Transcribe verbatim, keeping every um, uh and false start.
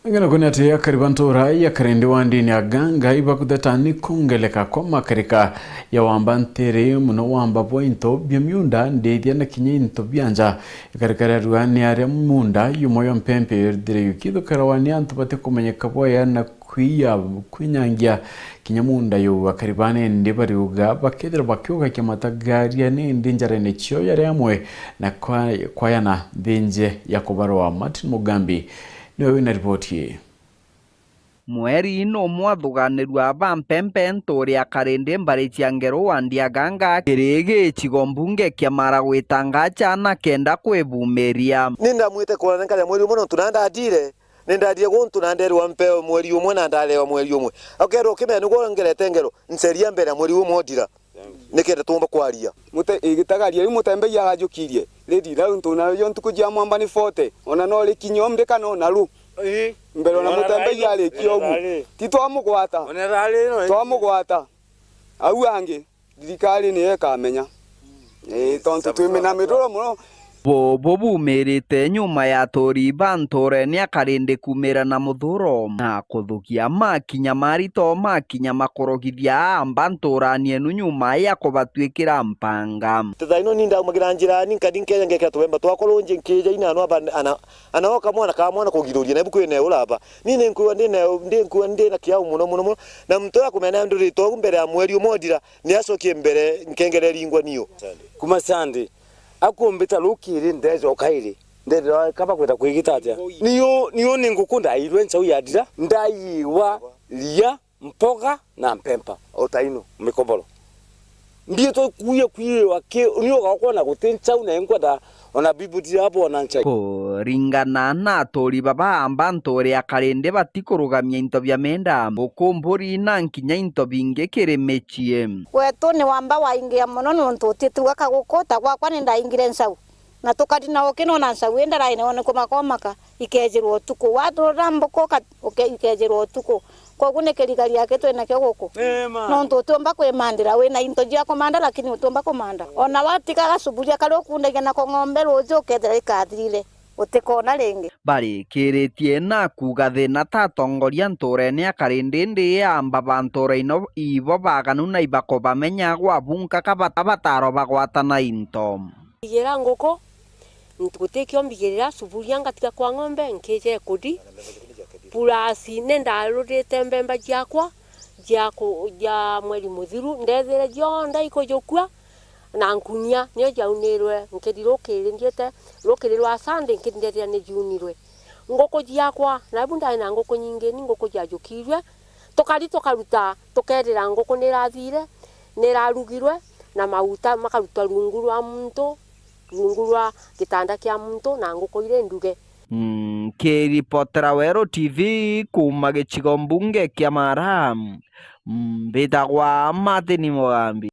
Ng'ana kwina ati akari ba ntura ya Karindi wa ndini ya Ganga ibakutheta ni kungeleka kwa makarika ya wamba ntiri muno wamba bwa into bia miunda ndithia na kinya into bia nja. Ikarikara rua ni aria munda yumwe yo mpempe yothire yukithukirwa ni antu batikumenyeka bwaya na kwiya, kwinyangia kinya munda yuu. Akari ba nindi bariuga bakethirwa bakiugakia matagaria nindi njarene cio yari amwe na kwa-, kwayana nthinje ya kubarwa. Martin Mugambi niwe wina riboti ii. Mweri numwe athuganirua ba mpempe nturi ya Karindi mbari cia Ngeru wa Ndiaganga kiri gicigo mbunge kia Mara gwitanga cana kenda kwibumiria. Ni ndamwite kuona nkaja mweri umwe nontu na ndandire, ni ndandire guntu na nderwa mpeo mweri umwe na ndarewa mweri umwe. Akerwa ukimenya niguo ngerete Ngeru, nceria mbere ya mweri umwe uthira. Nikenda tuumba kwaria. Mute-, igitagaria riu mutembei arajukirie, riri rau ntu nayo ntuku cia mwamba ni forty, ona no rikinyo mbi kana ona ru. Ii. Mbere ona mutembei arikia ugu. Ti twamugwata. Ona rari no. Twamugwata. Au angi, thirikari niyo ikamenya. Ii, tontu twi na miduro muno. Bubu bumirite nyuma ya aturi ba nturene ya Karindi kumira na muthuro na kuthukia makinya marito, makinya makurugithia aamba nturani enu nyuma ya kubatwikira mpanga. Thaa ino ni ndaumagira njirani, nkathi nkeja ngekira tubemba twakwa runji, nkija ina ano aba ana, ana o kamwana ka mwana kugiruria, na ibu kwina uraba. Ni ninkuwa ndina, ndinkuwa ndina kiau muno, muno, muno. Na muntu uria akumenya nduritwe ugu mbere ya mweri umwe uthira, ni acokie mbere, nkengere ringwa niu. Kuma Sunday, akumbita rukiri ndecoka iri. Ndethirwa kaba kwenda kwigita atia? Niu, niu ni nguku ndairwe ncau ya ndira, ndaiwa ria, mpoga na mpempa, o ta ino, mikoboro. Mbiitwe kuya kwirwa ki, ni ugakwa na guti ncau na inkwenda ona bibu ndirabona ncai. Kuringana na aturi baba amba nture ya Karindi batikurugamia into bia menda, nguku, mburi na nkinya into bingi kiri micii. Gwetu ni wamba waingia mono nontu utituga kaguku, ta gwakwa ni ndaingire ncau. Na tukari na uki nona ncau indaraine one kumakomaka, ikejirwa utuku. Wathura mbuku uka-, uke-, ikejirwa utuku. Kogu ni kirigari aki twinakio guku. Ni ma. Nontu utiumba kwimandira, wina into jia kumanda lakini utiumba kumanda. Ona watiga gasuburia karia ukundagia nako ng'ombe ruuji ukethira ikathirire, utikona ringi. Barikiritie na kuuga thina ta atongoria nturene ya Karindi indi amba ba ntura ino ibo baganu na ibakubamenya gwa bunka ka bata bataro bagwatana into. Mbigirira nguku, nti-, gutikio mbigirira, suburia ngatiga kwa ng'ombe, nkija ikundi, plus ni ndarurite mbemba jiakwa jia ku-, jia mweri muthiru, ndethire jonthe ikujukua na nkunia, nio jaunirwe, nkiri rukiri ndiete, rukiri rwa Sunday, nkiri ndethira ni jiunirwe. Nguku jiakwa, na ibu ndari na nguku nyingi, ni nguku jiajukirwe, tukari tukaruta, tukerira nguku ni irathire, ni irarugirwe, na mauta makarutwa rungu rwa muntu, rungu rwa gitanda kia muntu, na nguku iri nduge. Nkiripotera Weru T V kuuma gicigo mbunge kia Mara, mbitagwa Martin Mugambi.